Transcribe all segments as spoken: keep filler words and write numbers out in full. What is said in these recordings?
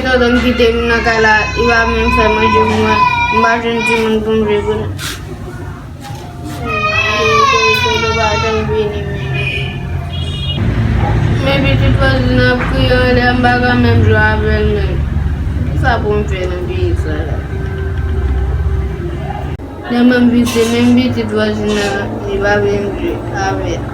Tonton kite m nan kay la, li pa menm fè manje pou mwen. M pa jwenn timoun pou m jwe pou nou. Tonton pa janm vini menm. Men pitit vwazin nan ap kriye anlè, m pa ka menm jwe avè l menm. Kisa pou m fè nan peyi sa la? Lè mwen m vin se menm pitit vwazin nan, li pa vle m jwe avè l.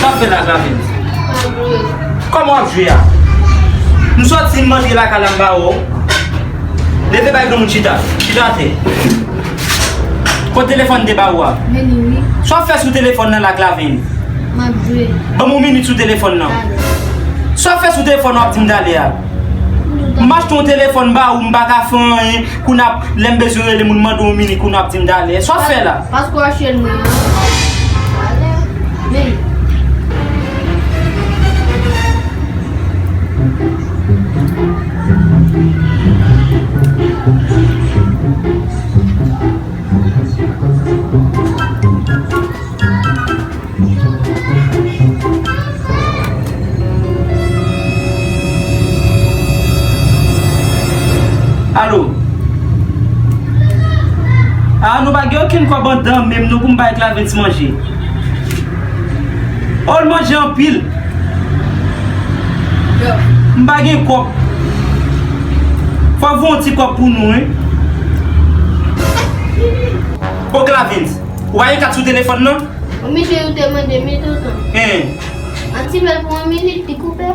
Sa w ap fè la, Clavens? M ap jwe. Kòman w ap jwe a? M sòti, m manje lakay la, m ba w. Leve bay granmoun chita. Chita atè. Kote telefòn te ba ou a? Men li wi. Sa w ap fè sou telefòn nan la, Clavens? M ap jwe. Ban m yon minit sou telefòn nan. Talè. Sa w ap fè sou telefòn nan w ap di m talè a? M achte yon telefòn ba ou, m pa ka fè anyen. Kounye a, lè m bezwen rele moun mande w yon minit, kounye a w ap di m talè. Sa w ap fè la? Paske w achte l mwen an. Talè. Men. Alo. Ah, nou pa gen okenn kòb anndan menm non pou m bay Clavens manje. Oh, l manje anpil. M pa gen kòb. Fò voye yon ti kòb pou nou, wi. Bon, Clavens, ou pa gen kat sou telefòn nan? Wi, misye ou te mande m wi, tonton. Hen. An ti bèl pou yon minit, li koupe.